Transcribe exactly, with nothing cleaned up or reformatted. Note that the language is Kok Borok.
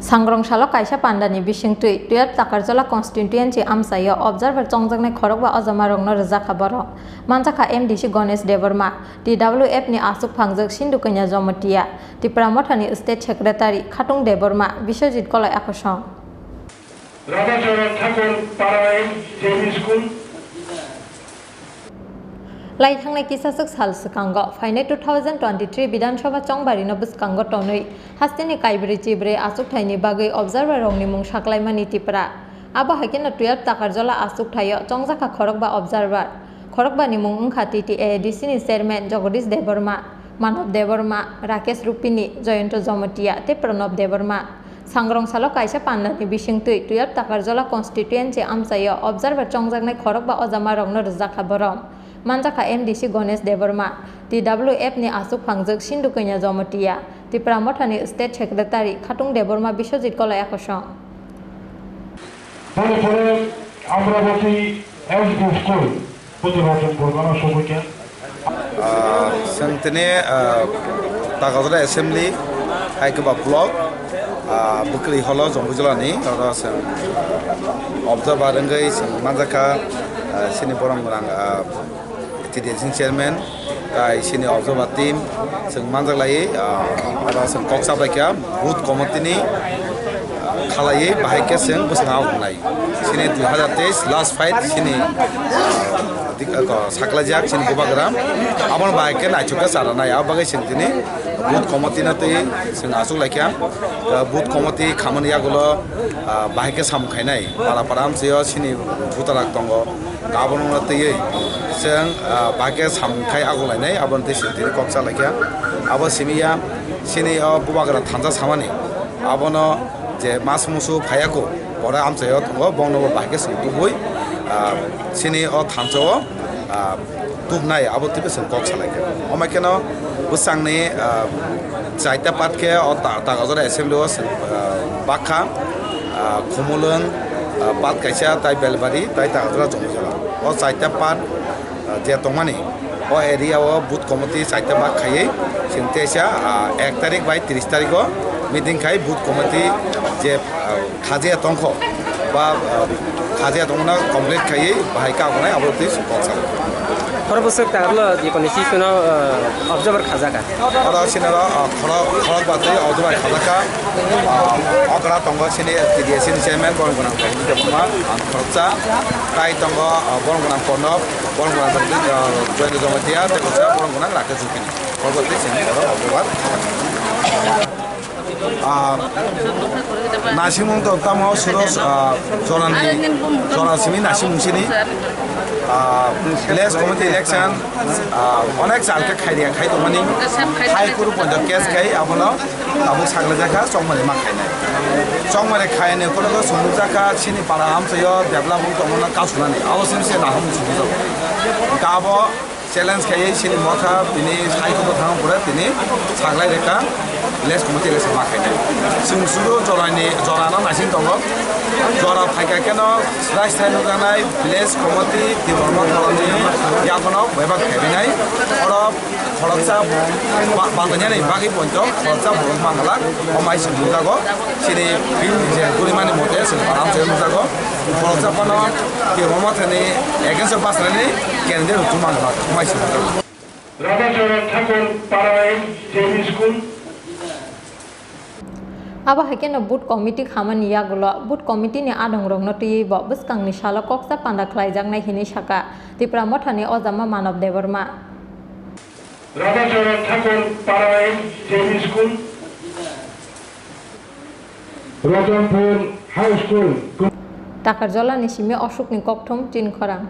Sangrong salo kaisa pandani bisingtwi twelve Takarjala constituency amchaio observer chongjaknai khorokba ojamarokno rwjakha borok. Manjakha M D C Ganesh Debbarma, T W F ni aswk phangjak Sindhu Kanya Jamatia, Tipra Mothani State Secretary Khatung Debbarma, Biswajit Kolai Akosong. Radhachara Thakur Para J B School. Lai thangnai kisaswk sal swkango phainai two thousand twenty-three Bidhan Sabha chongbarino bwskango tonwi hasteni kaibrwi chibrwi achukthaini bagwi observer rokni mung saklaimani Tipra. Abo hai kheno twelve Takarjala achukthaio chongjakha khorokba observer. Khorokbani mung wngkha T T A A D C ni chairman Jagadish Debbarma, Manav Debbarma, Rakesh Rupini, Jayanta Jamatia tei Pranab Debbarma. Sangrong salo kaisa pandani bisingtwi twelve Takarjala constituency amchaio observer chongjaknai khorokba ojamarokno rwjakha borok. Manjakha M D C Ganesh Debbarma, T W F ni aswk phangjak Sindhu Kanya Jamatia, Tipra Mothani State Secretary Khatung Debbarma, Biswajit Kolai Akosong. Pore pore Amravati L P School, Putu Ratan Bormano Sobokia. Ah, chwng tini, ah, Takarjala Assembly, Haikeba Block, ah, Bwkrwi Holo, Jompuijala ni, oro chwng observer wngwi chwng manjakha, ah, chini borok rang, ah, T D A C ni chairman, tai chini observer team, chwng manjak lai, ah, oro chwng kok cha bai kha, booth committee ni, ah, khalaiwi bahai khe chwng bwskango hwnai. Chini dui hazar teis last fight chini, ah, dik-, ah, saklaijak chini bubagra. Aboni bahai khe naithok khe cha rwnai, abo bagwi chwng tini booth committee no twi chwng achuk lai kha. Ah, booth committee khamani yagulo, ah, bahai khe samung khainai. Para para amchaio chini butharak tongo. Abono twiwi chwng, ah, bahai khe samung khai ago lainai, aboni twi chwng tini kok cha lai kha. Abo simi ya, chini o bubagra thansa samani. Abono je mas musu phaiya kho, pore amchaio tongo, bono bo bahai khe chwng tubui, ah, chini o thansa o, ah, tubnai, abo twibo chwng kok sa lai kha. Omo kheno bwsangni, ah, chaita part khe o ta-, Takarjala assembly o chwng, ah, bakha, ah, Khumulwng, ah, part kaisa, tai Belbari, tai Takarjala Jompuijala. O chaita part, ah, je tongmani, o area o booth committee chaita bak khaiwi, chwng teisa, ah, ek tarik bai tris tarik o meeting khai booth committee je, ah, khajiya tongkho, ba, ah, khajiya tongmano complete khaiwi bahai kagonai abo twi kok sa. Khoro bwswk ta alo je constitution o, ah, observer khajaka. Oro chini oro, ah, khorok, khorok batwi observer khajaka. Ah, okra tongo chini T D A C ni chairman, borok gwnang Debbarma, ang khoroksa. Tai tongo, ah, borok gwnang Pranab, borok gwnang, ah, Jayanta Jamatia, tei kaisa borok gwnang Rakesh Rupini. Khorok batwi chini oro observer. Ah, nasimung to tamo suro, ah, jorani, jora simi nasimung sini, ah, village committee election, ah, onek sal khe khairia khai tongmani, hai kuru ponjo case khai abono tabuk saglai jakha chongmani ma khainai. Chongmani khainai kono ko sumuk jakha sini para amchaio develop wng tongmano kasunani, abo sini se nahum sumuk jakha. Gabo challenge khaiwi chini motha tini sai kubo thang pore tini saglai reka, village committee election ma khainai. Chwng suru jorani, jorano naising tongo. Jora phaikha kheno srai srai nukjaknai village committee Tipra Motha ni yakono bebak khaibinai. Oro khoroksa ba-, bantanyani bagwi poito khoroksa borok manglak, omai se nukjago. Chini bini je gurimani mote chwng para amchaio nukjago. Khoroksa phano Tipra Mothani against o bachalainani candidate rok tubuma wngkha, wngmai se wngkha. Radhachara Thakur Para J B School. Abo hai kheno booth committee khamani yagulo booth committee ni adongrokno twiwi bo bwskangni salo koksa panda khlaijaknai hinwi sakha Tipra Mothani ojama Manav Debbarma. Radhachara Thakur Para J B School. Ratanpur High School. Takarjala ni simi Ashok ni kokthum Chinkhorang.